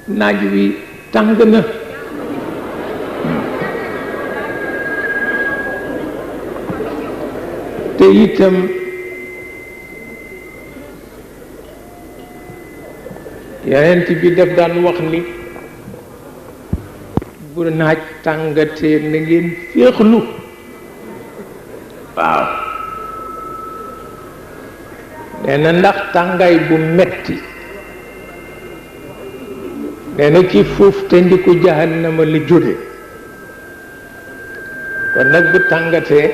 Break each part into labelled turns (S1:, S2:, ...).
S1: naaj wi tàng na te itam yonent bi daf daan wax ni bu naaj tàngatee na ngeen féexlu waaw nee na ndax tàngaay bu metti nee na ci fuuf te ndiku jahannama la jóge kon nag bu tàngatee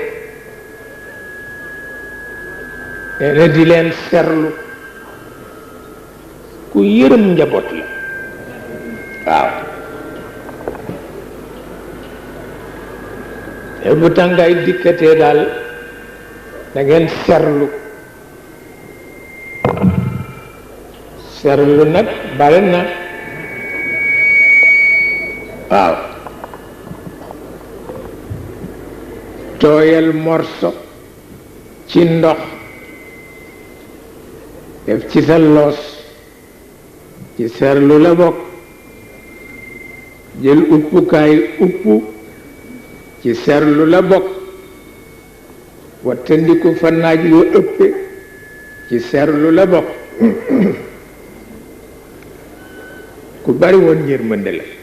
S1: nee na di leen serlu ku yërëm njaboot la waaw te bu tàngaay dikkatee daal da ngeen serlu nag bare na waaw tooyal morso ci ndox def ci sa loos ci serlu la bokk jël uppukaay uppu ci serlu la bokk wattandiku fa naaj wa ëppe ci serlu la bokk ku bari woon yërmande la